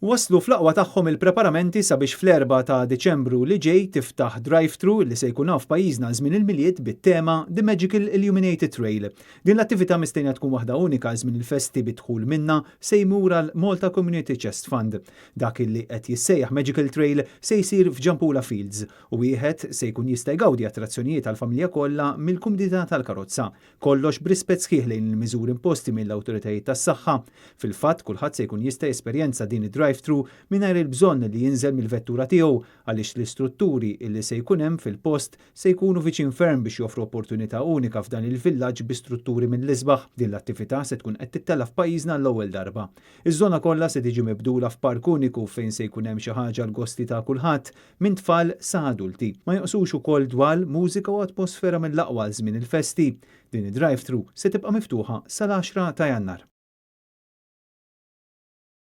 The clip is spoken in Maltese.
Waslu fl-aqwa tagħhom il-preparamenti sabiex fl-4 ta' Diċembru li ġej tiftaħ drive-thru li se jkun hawn f'pajjiżna żmien il-Milied bit-tema The Magical Illuminated Trail. Din l-attività mistennija tkun waħda unika żmien il-festi, bid-dħul minnha se jmur għal Malta Community Chest Fund. Dak li qed jissejjaħ Magical Trail se jsir f'Ġampula Fields u wieħed se jkun jista' jgawdi attrazzjonijiet għall-familja kollha mill-kumdità tal-karozza. Kollox b'rispett sħiħ lejn il-miżuri imposti mill-awtoritajiet tas-saħħa. Fil-fatt, kulħadd se jkun jista' jesperjenza din id-drive-thru mingħajr il-bżonn li jinżel mill-vettura tiegħu, għaliex l-istrutturi li se jkun hemm fil-post se jkunu viċin ferm biex joffru opportunità unika f'dan il-villaġġ bi strutturi mill-isbaħ. Din l-attività se tkun qed tittella' f'pajjiżna l-ewwel darba. Iż-żona kollha se tiġi mibdula f'park uniku fejn se jkun hemm xi ħaġa l-gosti ta' kulħadd, minn tfal sa adulti. Ma jonqsux ukoll dwal, mużika u atmosfera mill-aqwa żmien il-festi. Din id-drive-thru se tibqa' miftuħa sal-10 ta' Jannar.